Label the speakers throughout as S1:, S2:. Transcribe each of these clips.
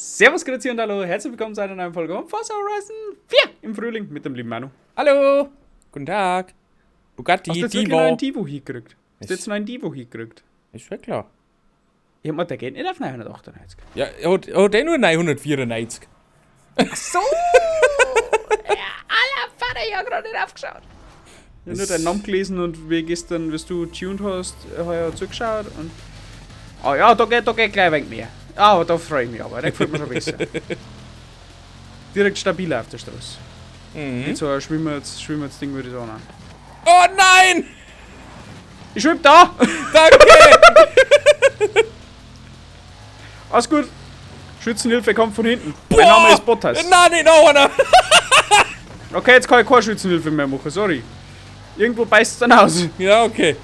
S1: Servus, Grüezi und hallo, herzlich willkommen zu einer neuen Folge von Forza Horizon 4 im Frühling mit dem lieben Manu.
S2: Hallo, guten Tag. Bugatti
S1: Hast du jetzt wirklich
S2: Divo.
S1: noch einen Divo hingekriegt? Hast du jetzt noch einen Divo hingekriegt?
S2: Ist schon klar.
S1: Ich hab mir, der geht nicht auf 998.
S2: Ja, hat eh nur 994.
S1: Ach so! Ja, aller Vater, ich hab grad nicht aufgeschaut. Ich hab nur deinen Namen gelesen und wie gestern, wie du getuned hast, hab ich ja zugeschaut und... Ah ja, da geht gleich ein wenig mehr. Ah, da freu ich mich aber, der gefällt mir schon besser. Direkt stabiler auf der Straße.
S2: Mhm.
S1: Nicht so ein Schwimmerz-Ding würde ich sagen.
S2: Oh nein!
S1: Ich schwimm da!
S2: Danke!
S1: Alles gut! Schützenhilfe kommt von hinten.
S2: Boah!
S1: Mein Name ist Bottas.
S2: Nein, nicht noch einer!
S1: Okay, jetzt kann ich keine Schützenhilfe mehr machen, sorry. Irgendwo beißt's dann aus.
S2: Ja, okay.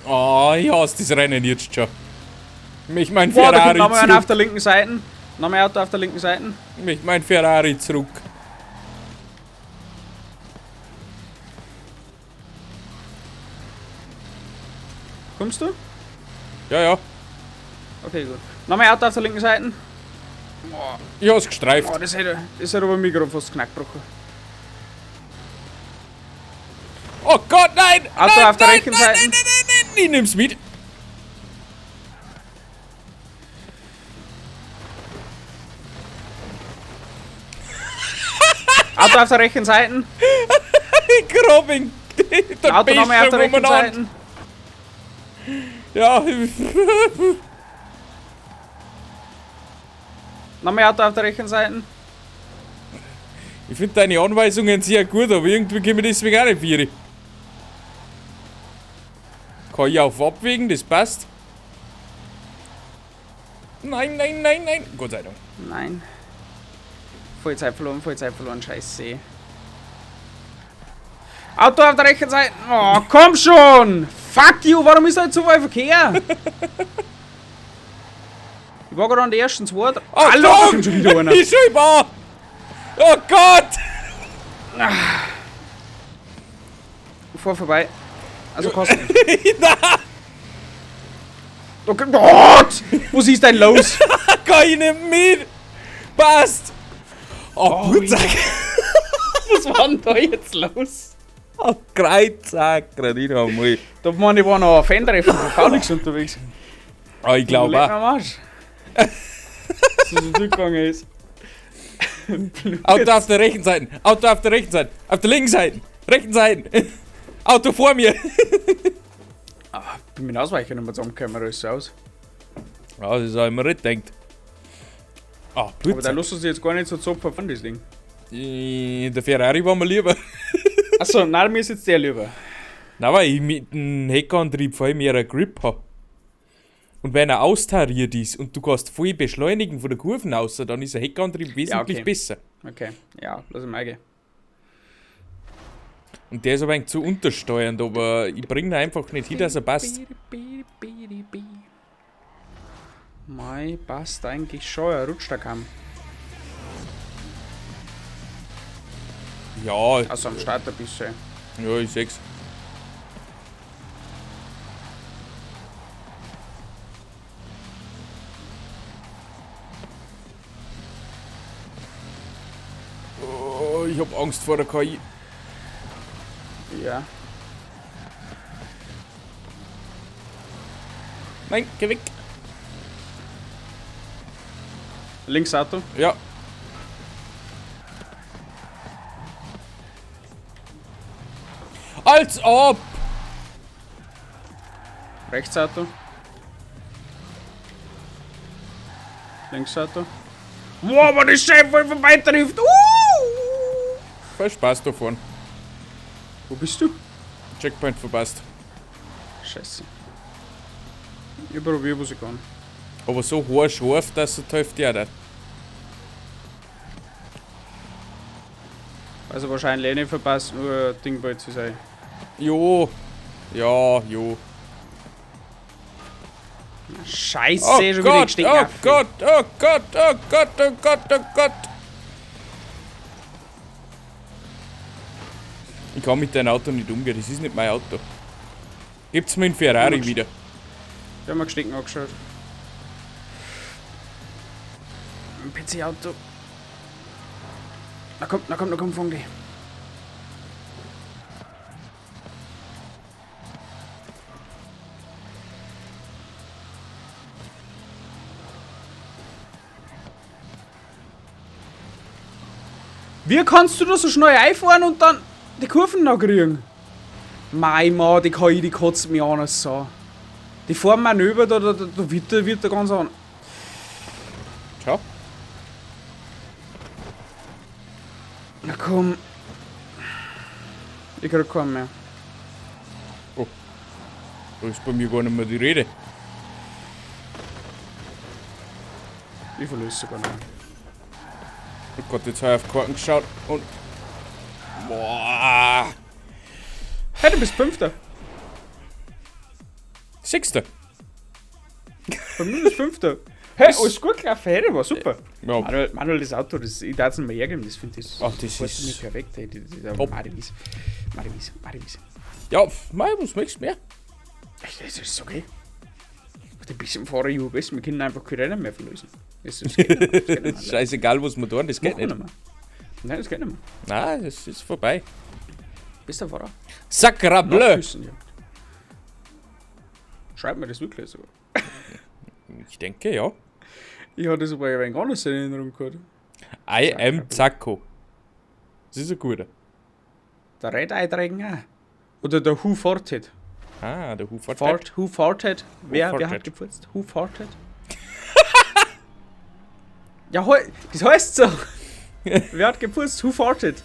S2: Oh, ich hasse das Rennen jetzt schon. Mich mein
S1: Boah, da
S2: Ferrari
S1: kommt nochmal einer
S2: zurück.
S1: auf der linken Seite. Nochmal ein Auto auf der linken Seite.
S2: Mich mein Ferrari zurück.
S1: Kommst du?
S2: Ja, ja.
S1: Okay, gut. Nochmal ein Auto auf der linken Seite.
S2: Boah. Ich hab's gestreift.
S1: Boah, das hätte aber mir gerade fast Knack gebrochen.
S2: Oh Gott, nein!
S1: Auto
S2: nein,
S1: auf der
S2: nein,
S1: rechten
S2: nein,
S1: Seite.
S2: Nein, nein, nein, nein, ich nimm's mit.
S1: Auto auf der rechten Seite.
S2: Ich grab ihn. Der
S1: Auto nochmal auf der rechten
S2: umeinander.
S1: Seite.
S2: Ja.
S1: Nochmal Auto auf der rechten Seite.
S2: Ich find deine Anweisungen sehr gut, aber irgendwie komme ich deswegen auch nicht vier. Kann ich auf abwägen, das passt. Nein, nein, nein, nein. Gott sei Dank.
S1: Nein. Voll Zeit verloren, voll Zeit verloren, scheiße. Auto auf der rechten Seite. Oh, komm schon! Fuck you, warum ist da jetzt so viel Verkehr? Ich war gerade an der ersten zwei.
S2: Oh,
S1: Hallo, da
S2: komm!
S1: kommt schon wieder einer.
S2: Ich schieb an! Oh Gott!
S1: Fahr vorbei. Also Kosten.
S2: Nein!
S1: Oh Gott! Was ist denn los?
S2: Kann ich nicht mit! Passt! Oh,
S1: Oh,
S2: Putzack!
S1: Was war denn da jetzt los?
S2: Oh, Kreuzsack, nicht einmal.
S1: Da meine ich, war noch ein Fan-Treffen von Faulix unterwegs.
S2: Oh, ich glaube
S1: Leck
S2: auch.
S1: mir am Arsch. So so durchgegangen ist.
S2: Auto auf der rechten Seite, Auto auf der rechten Seite, auf der linken Seite, rechten Seite. Auto vor mir.
S1: Ah, bin mit Ausweichen nicht mehr zusammengekommen, alles so aus.
S2: Ja, das ist auch immer nicht denkt. Ah,
S1: Aber der
S2: Putzack.
S1: lässt sich jetzt gar nicht so zopfen von das Ding.
S2: Der Ferrari war mir lieber.
S1: Achso, nein, mir ist jetzt der lieber.
S2: Nein, weil ich mit dem Heckantrieb vor allem mehr einen Grip hab. Und wenn er austariert ist und du kannst voll beschleunigen von der Kurven aus, dann ist ein Heckantrieb wesentlich
S1: okay.
S2: besser.
S1: Okay, ja, lass ihn mal gehen.
S2: Und der ist aber eigentlich zu untersteuernd, aber ich bring ihn einfach nicht hin, dass er passt.
S1: Mei, passt eigentlich schon, er rutscht da kaum.
S2: Ja,
S1: Also am Start ein bisschen.
S2: ja, ich seh's. Oh, ich hab Angst vor der KI.
S1: Ja.
S2: Nein, geh weg.
S1: Links Auto.
S2: Ja. Als ob!
S1: Rechts Auto. Links Auto. Wow, aber das Scheibe voll vorbeitrifft.
S2: Voll Spaß davon.
S1: Wo bist du?
S2: Checkpoint verpasst.
S1: Scheiße. Ich probiere, was ich kann.
S2: Aber so haarscharf, dass er die Hälfte auch nicht.
S1: Also wahrscheinlich eh nicht verpasst, nur ein Ding bald zu sein.
S2: Jo. Ja, jo.
S1: Scheiße,
S2: Oh
S1: schon wieder
S2: Gott,
S1: gestiegen.
S2: oh Gott, oh Gott, oh Gott, oh Gott, oh Gott. Ich kann mit deinem Auto nicht umgehen, das ist nicht mein Auto. Gibt's mir einen Ferrari
S1: Ja,
S2: wieder.
S1: Ich hab mir Gestecken angeschaut. Ein PC-Auto. Na komm, na komm, na komm, fang die. Wie kannst du da so schnell einfahren und dann die Kurven noch kriegen? Mei, Mann, die KI, die kotzt mich an so. Die fahren Manöver, da wird der ganz an.
S2: Ciao.
S1: Na komm. Ich krieg keinen mehr.
S2: Oh. Da ist bei mir gar nicht mehr die Rede.
S1: Ich verlöse sogar noch.
S2: Oh Gott, jetzt habe ich auf Karten geschaut und. Boah.
S1: Hey, du bist Fünfter.
S2: Sechster.
S1: Bei mir ist Fünfter. Hey, alles gut gelaufen, hey, das war super.
S2: Ja.
S1: Manuel, das Auto, das, ich darf es nicht mehr hergeben, das finde ich
S2: Ach, das
S1: das
S2: ist
S1: mir perfekt. Ey, das,
S2: top.
S1: Mariwies. Mariwies, Mariwies.
S2: Ja, mei, was möchtest du mehr?
S1: Das ist okay. Ein bisschen Fahrer ich besser, wir können einfach keine Rennen mehr verlösen. Das geht nicht mehr. Das geht nicht mehr.
S2: Scheißegal, was wir tun, das geht
S1: Machen wir
S2: nicht.
S1: nicht mehr. Nein, das geht nicht mehr.
S2: Nein, das ist vorbei.
S1: Bist du Fahrer?
S2: Sacra bleu!
S1: Nachküssen, ja. Schreibt mir das wirklich so?
S2: Ich denke, ja.
S1: Ich hatte das aber ein wenig anders in Erinnerung gehabt.
S2: I am Zacko. Das ist ein guter.
S1: Der Red eintragen auch. Oder der Who Farted.
S2: Ah, der Who Farted.
S1: Fart, Who Farted. Wer
S2: farted?
S1: hat gefurzt? Who Farted? Ja, das heißt so. Wer hat gefurzt? Who Farted?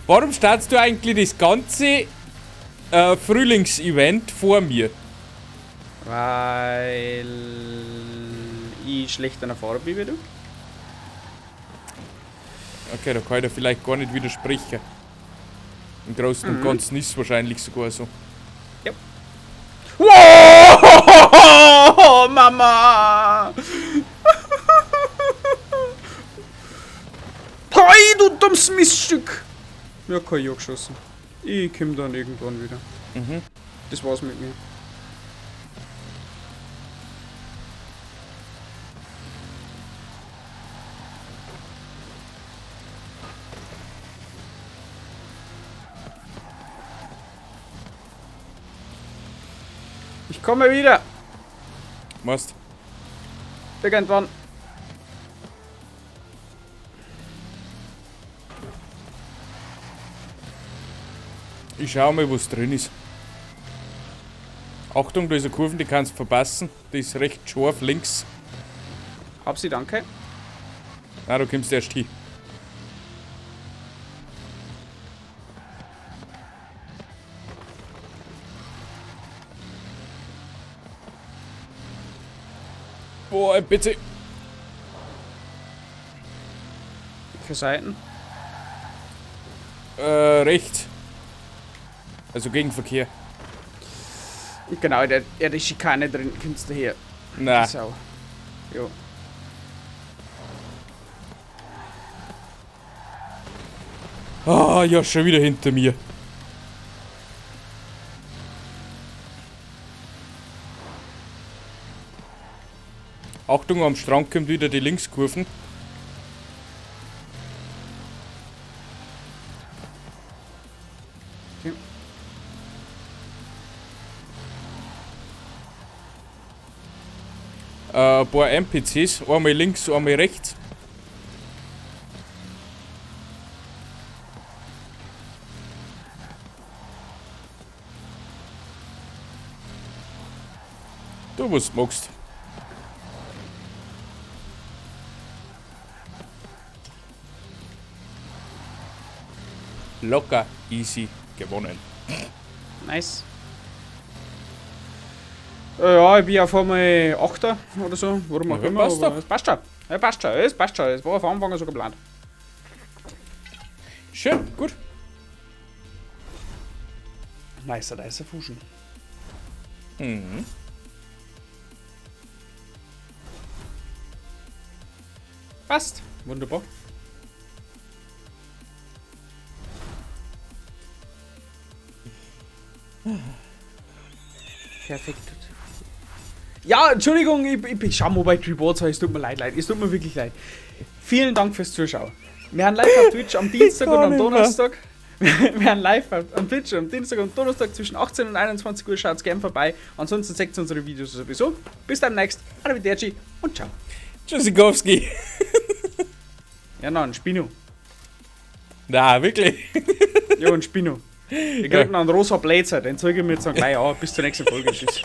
S2: Warum startest du eigentlich das ganze Frühlingsevent vor mir?
S1: Weil ich schlechter Fahrer bin wie du.
S2: Okay, da kann ich dir vielleicht gar nicht widersprechen. Im Großen und Ganzen ist es wahrscheinlich sogar so.
S1: Ja. Wow, Mama! Hey, du dummes Miststück! Mir hat kein geschossen. Ich komm dann irgendwann wieder.
S2: Mhm.
S1: Das war's mit mir. Ich komme wieder.
S2: Machst.
S1: Irgendwann.
S2: Ich schau mal, was drin ist. Achtung, da ist eine Kurve, die kannst du verpassen. Die ist recht scharf links.
S1: Hab sie, danke.
S2: Na, du kommst erst hin. Boah, bitte.
S1: Welche Seiten?
S2: Rechts. Also Gegenverkehr.
S1: Genau, der die Schikane drin, kommst du her.
S2: Na,
S1: Sau. Jo.
S2: Ah, ja, schon wieder hinter mir. Achtung, am Strand kommt wieder die Linkskurven.
S1: Okay.
S2: Ein paar NPCs, einmal links, einmal rechts. Du, was du magst. Locker, easy gewonnen.
S1: Nice. Ja, ich bin auf einmal Achter oder so, warum auch
S2: Ja,
S1: immer.
S2: passt
S1: aber
S2: doch.
S1: Es passt schon. Ja, passt schon, es passt schon. Es war von Anfang an so geplant.
S2: Schön, gut.
S1: Nicer, nicer Fusion.
S2: Mhm.
S1: Passt. Wunderbar. Perfekt. Ja, Entschuldigung, ich schau Mobile Rewards, es tut mir leid, leid. Es tut mir wirklich leid. Vielen Dank fürs Zuschauen. Wir haben live auf Twitch am Dienstag und am Donnerstag. Wir haben live am Twitch am Dienstag und Donnerstag zwischen 18 und 21 Uhr. Schaut gern vorbei. Ansonsten seht unsere Videos sowieso. Bis demnächst. Arrivederci und ciao.
S2: Tschüssikowski.
S1: Ja, na, ein Spino.
S2: Na, wirklich.
S1: Ja, ein Spino. Ich krieg noch einen rosa Blazer, den zeige ich mir jetzt dann gleich an. Bis zur nächsten Folge. Tschüss.